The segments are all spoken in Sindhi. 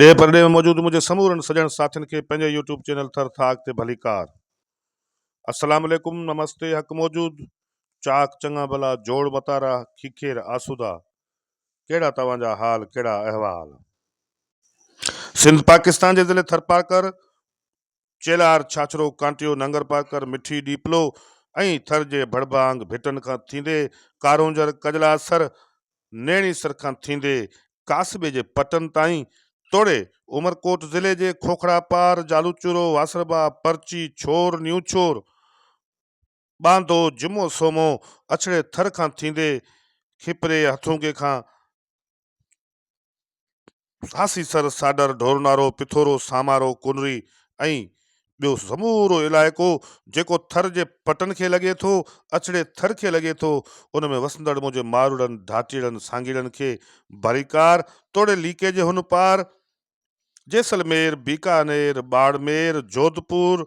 ڏيهه پرڏيهه ۾ موجود منهنجي سمورن سڄڻ ساٿين کي پنهنجي يوٽيوب چينل ٿر ٿاڪ تي ڀليڪار. السلام عليڪم نمستي حق موجود چاڪ چڱا ڀلا جوڙ متارا کيکير آسودا ڪهڙا توهان جا حال ڪهڙا احوال. سنڌ پاڪستان جي ضلعي ٿرپارڪر، چيلهار، ڇاڇرو، ڪانٽيو، ننگرپارڪر، مٺي، ڏيپلو ۽ ٿر جي ڀڙڀانگ ڀٽن کان ٿيندي ڪارونجهر، ڪجلاسر، نيڻي سر کان ٿيندي ڪاسبي جي پٽن تائين توڙي عمرڪوٽ ضلعي جي کوکڙا پار، جالوچورو، واسربا، پرچي، ڇور، نيوڇور، ٻانڌو، جمعو سومو، اڇڙي ٿر کان ٿيندي کپري، هٿونگي کان ساسي سر، ساڏر، ڍورنارو، پٿورو، سامارو، ڪنري ۽ ٻيو سمورو علائقو جيڪو ٿر جي پٽن کي لڳي ٿو، اڇڙي ٿر کي لڳي ٿو، ان ۾ وسندڙ منهنجي ماروئڙن، ڍاٽيئڙن، سانگيئڙن کي ڀليڪار توڙي ليڪي جي هن پار جيسلمير، بيڪانير، ٻاڙمير، جوڌپور،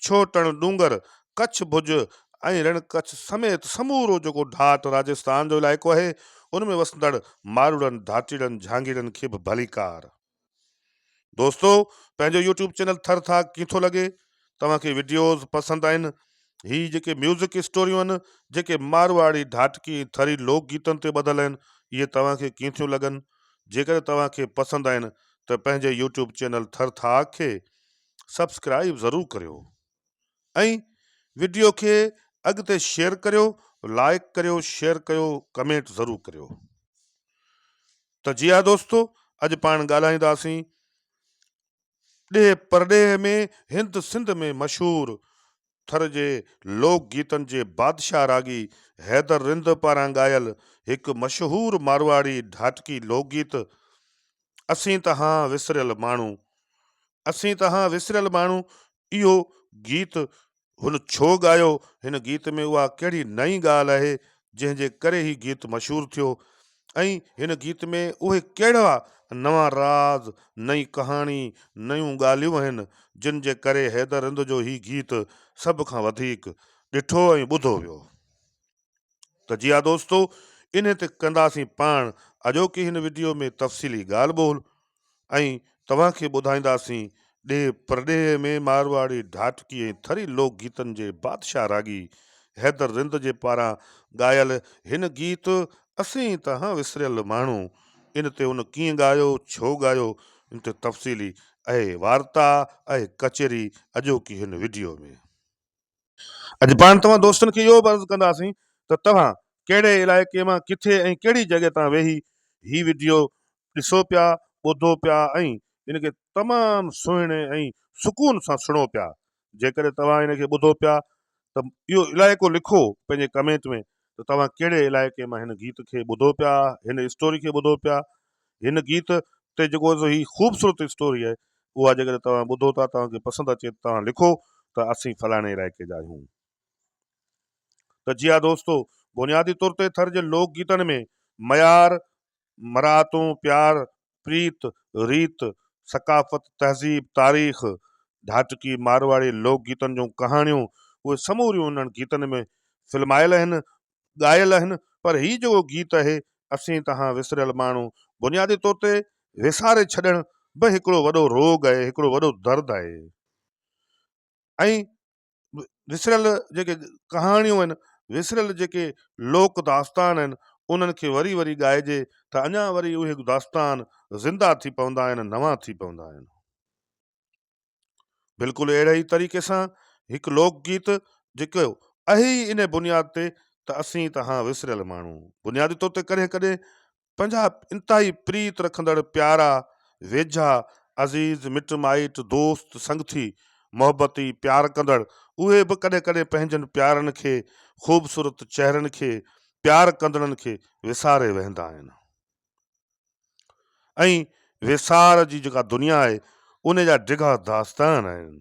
ڇوٽڻ، ڏونگر، ڪڇ ڀڄ ۽ رڻ ڪڇ سميت سمورو جيڪو ڍاٽ راجستان جو علائقو آهي، ان ۾ وسندڙ ماروئڙن، ڍاٽيئڙن، جهانگيئڙن کي به ڀليڪار. دوستو پنهنجو يوٽيوب چينل ٿر ٿاڪ ڪيئن ٿو لڳي توهان کي وڊيوز پسند آهن هي جيڪي ميوزڪ اسٽوريون آهن جيڪي مارواڙي ڍاٽڪي ۽ ٿري لوڪ گيتن تي ٻڌل آهن اهي توهان کي ڪيئن ٿيون لڳن جيڪڏهن توهان کي پسند آهن ته پنهنجي يوٽيوب چينل ٿر ٿاڪ کي سبسڪرائيب ضرور ڪريو ۽ وڊيو کي اڳتي شيئر ڪريو لائڪ ڪريو شيئر ڪيو ڪمينٽ ضرور ڪريو ته جي ها دوستو اڄ پاڻ ڳالهائينداسين ڏيهه پرڏيهه ۾ هند سنڌ ۾ مشهور ٿر جي لوڪ گيتن جي بادشاهه راڳي حيدر رند پاران ڳايل هڪ مشهور مارواڙي ڍاٽڪي لوڪ گيت اسين ته هان وسريل ماڻهو اسين ته هان وسريل ماڻهو اهو گيت هن ڇو ڳايو؟ هن گيت ۾ اها ڪهڙي نئين ڳالهه آهي، جنهن جي ڪري هي گيت مشهور ٿيو؟ ۽ هن گيت ۾ اهي ڪهڙا نوان راز، نئين ڪهاڻي، نيون ڳالهيون آهن، جن جي ڪري حيدر رند جو هي گيت سڀ کان وڌيڪ ڏٺو ۽ ٻڌو ويو؟ ته جي ها دوستو، انهي تي ڪنداسين پاڻ اڄوڪي هن وڊيو ۾ تفصيلي ڳالهه ٻولهه. ۽ توهان کي ٻڌائينداسين ڏيهه پرڏيهه ۾ مارواڙي ڍاٽڪي ۽ ٿري لوڪ گيتن جي بادشاهه راڳي حيدر رند جي پاران ڳايل هن گيت اسين تهان وسريل ماڻهو ان تي ان ڪيئن ڳايو ڇو ڳايو ان تي تفصيلي اهي وارتا اهي ڪچهري اڄوڪي هن وڊيو ۾. اڄ پاڻ توهان دوستن کي اهو به عرض ڪنداسين ته توهان ڪهڙي علائقي مان ڪٿي ۽ ڪهڙي جڳهه تان ويهي هي وڊيو ڏسو پيا، ٻڌو پيا ۽ ان کي تمام سهڻي ۽ سڪون سان سڻو پيا. جيڪڏهن توهان ان کي ٻڌو پيا ته اهو علائقو لکو پنهنجي ڪمينٽ ۾ ته توهان ڪهڙي علائقي مان هن گيت کي ٻڌو پيا، هن اسٽوري کي ٻڌو پيا. هن گيت تي جيڪو هي خوبصورت اسٽوري آهي اها جيڪڏهن توهان ٻڌو ٿا توهان کي پسند اچي ته توهان لکو ته اسين فلاڻي علائقي جا آهيون ته جي ها دوستو بنيادي طور تي ٿر جي لوڪ گيتن ۾ معيار مراعتون پيار پريت ريت ثقافت تهذيب تاريخ ڍاٽڪي مارواڙي لوڪ گيتن جون ڪهاڻيون اهي سموريون انهن گيتن ۾ فلمايل آهن ڳايل آهن پر هي جيڪو گيت آهي اسين تهان وسريل ماڻهو بنيادي طور تي وساري ڇڏڻ به هڪڙو وڏو روڳ آهي هڪڙو وڏو درد آهي ۽ وسريل جيڪي ڪهاڻيون آهن وسريل جيڪي لوڪ داستان آهن انهن کي وري وري ڳائجي ته اڃا وري اهي داستان زنده ٿي پوندا آهن نوان ٿي پوندا آهن. بلڪل اهڙي ئي طريقي سان هڪ لوڪ گيت جيڪو اهي ئي ان بنياد تي ته اسين ته هان وسريل ماڻهو بنيادي طور تي ڪڏهن ڪڏهن پنهنجا انتهائي پريت رکندڙ پيارا ويجها عزيز مٽ مائٽ دوست سنگٿي محبتي پيار ڪندڙ اهي به ڪڏهن ڪڏهن پنهنجن پيارن کي خوبصورت چهرن کي پيار ڪندڙن کي وساري ويهندا آهن. ۽ ويسار جي جيڪا دنيا آهي ان جا ڊگها داستان آهن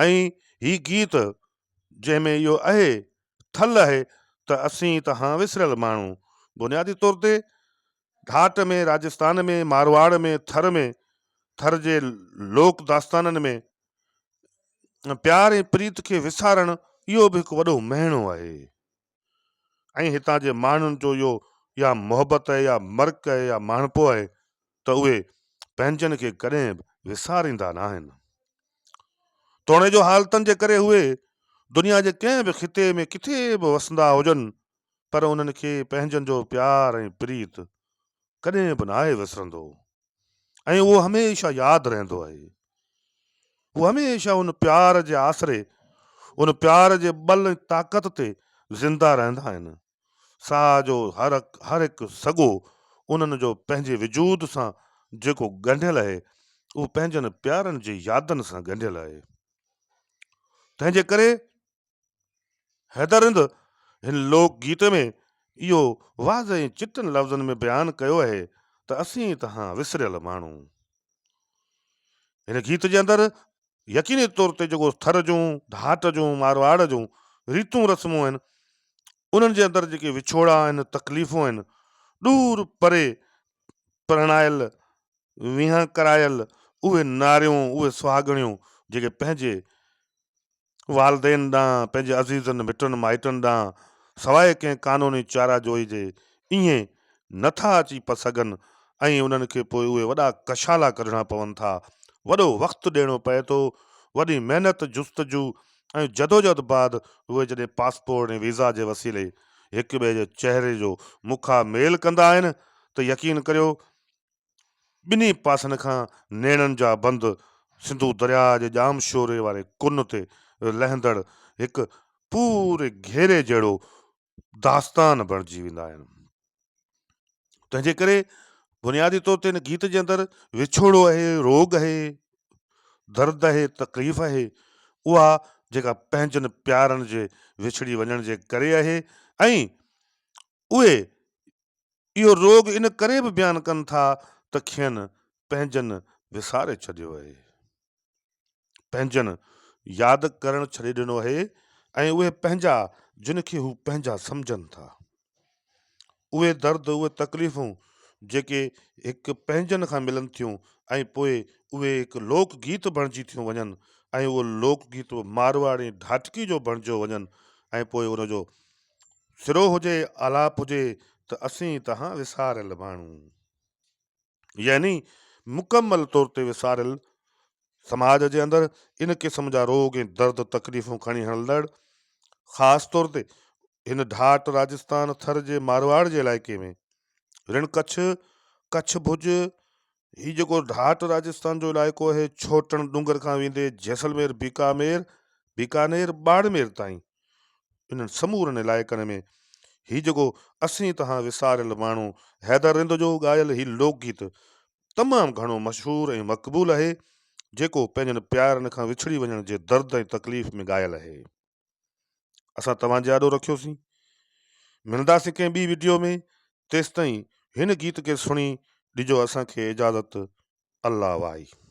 ۽ هي گيت جنهن ۾ اهو اهي ٿل آهي ته اسين ته هان وسريل ماڻهو بنيادي طور تي ڍاٽ ۾ راجستان ۾ مارواڙ ۾ ٿر ۾ ٿر جي لوڪ داستانن ۾ پيار ۽ پريت کي وسارڻ اهو به هڪ وڏو مهڻو آهي. ۽ هتان جي ماڻهن جو اهو يا محبت آهي يا مرڪ آهي يا ماڻهپو آهي ته اهي پنهنجن کي ڪڏهن به وساريندا ناهن. توڻي جو حالتن جي ڪري اهي دنيا جي ڪنهن به خطي ۾ ڪٿي به وسندا هجن پر انهن کي پنهنجن جو پيار ۽ پريت ڪڏهن به ناهي وسرندو ۽ اهو هميشه ياد رهندو آهي. هو هميشه ان پيار جي آسري، ان پيار جي ٻل ۽ طاقت تي زنده رهندا آهن. ساهه جو هر هر هڪ سڳو انهن جو پنهنجي وجود سان جيڪو ڳنڍيل آهي، اهو پنهنجن پيارن جي يادن سان ڳنڍيل آهي. تنهن جي ڪري حيدر رند هن لوڪ گيت ۾ اهو واضح ۽ چٽن لفظن ۾ بيان ڪيو آهي ته اسين تهان وسريل ماڻهو. هن گيت جي اندر يقيني طور تي جيڪو ٿر جون، ڍاٽ جون، مارواڙ جون ريتون رسمون آهن، انهن جي اندر جيڪي وڇوڙا آهن، تڪليفون آهن، ڏور پري پرڻايل، ويهان ڪرايل اهي ناريون، اهي سهاڳڻيون جيڪي پنهنجي والدين ڏانهن، پنهنجي عزيزن، مٽن مائٽن ڏانهن سواء ڪنهن قانوني چاره جوئي جي ائين نه ٿا اچي سگهن ۽ انهن کي پوء اهي وڏا ڪشالا ڪڍڻا پون ٿا، وڏو وقت ڏيڻو پئي ٿو، وڏي محنت، جستجو ۽ جدوجهد بعد اهي جڏهن پاسپورٽ ۽ ويزا جي وسيلي هڪ ٻئي جي چهري جو مکا ميل ڪندا آهن ته يقين ڪريو ٻنهي پاسن کان نيڻن جا بند سنڌو درياء جي ڄام شوري واري ڪن تي لهندڙ هڪ پوري گهيري جهڙو داستان بڻجي ويندا آهن. تنهن جي ڪري بنيادي طور تي هن گيت جي اندر وڇوڙو آهي، روڳ آهي، درد آهي، تڪليف آهي، اها جيڪا پنهنجن پيارن جي وڇڙي وڃڻ جي ڪري آهي ۽ اهي اهو روڳ ان ڪري به بيان ڪن ٿا ته کين پنهنجن وساري ڇڏيو اهي. پنهنجن ياد ڪرڻ ڇڏي ڏنو اهي ۽ اهي پنهنجا جن کي هو پنهنجا سمجهن ٿا. اهي درد، اهي تڪليفون جيڪي هڪ پنهنجن کان ملن ٿيون ۽ پوء اهي هڪ لوڪ گيت بڻجي ٿيون وڃن ۽ اهو لوڪ گيت به مارواڙي ڍاٽڪي جو بڻجيو وڃن ۽ پوء ان جو سرو هجي آلاپ هجي ته اسين تهان وساريل ماڻهو يعني مڪمل طور تي وساريل سماج جي اندر ان قسم جا روڳ ۽ درد تڪليفون کڻي هلندڙ خاص طور تي هن ڍاٽ راجستان ٿر جي مارواڙ جي علائقي ۾ رڻ ڪڇ ڪڇ ڀڄ هي جيڪو ڍاٽ راجستان جو علائقو آهي ڇوٽڻ ڏونگر کان ويندي جيسلمير بيڪامير بيڪانير ٻاڙمير تائين انهن سمورن علائقن ۾ هي جيڪو اسين تهان وساريل ماڻهو حيدر رند جو ڳايل هي لوڪ گيت تمام گهڻو مشهور ۽ مقبول آهي جيڪو پنهنجن پيارن کان وڇڙي وڃڻ جي درد ۽ تڪليف ۾ ڳايل آهي. اسان توهان جي آڏو رکيوسين. ملنداسين ڪنهن ٻي وڊيو ۾ تيستائين هن گيت کي سڻي ڏجو اسان کي اجازت الله واهي.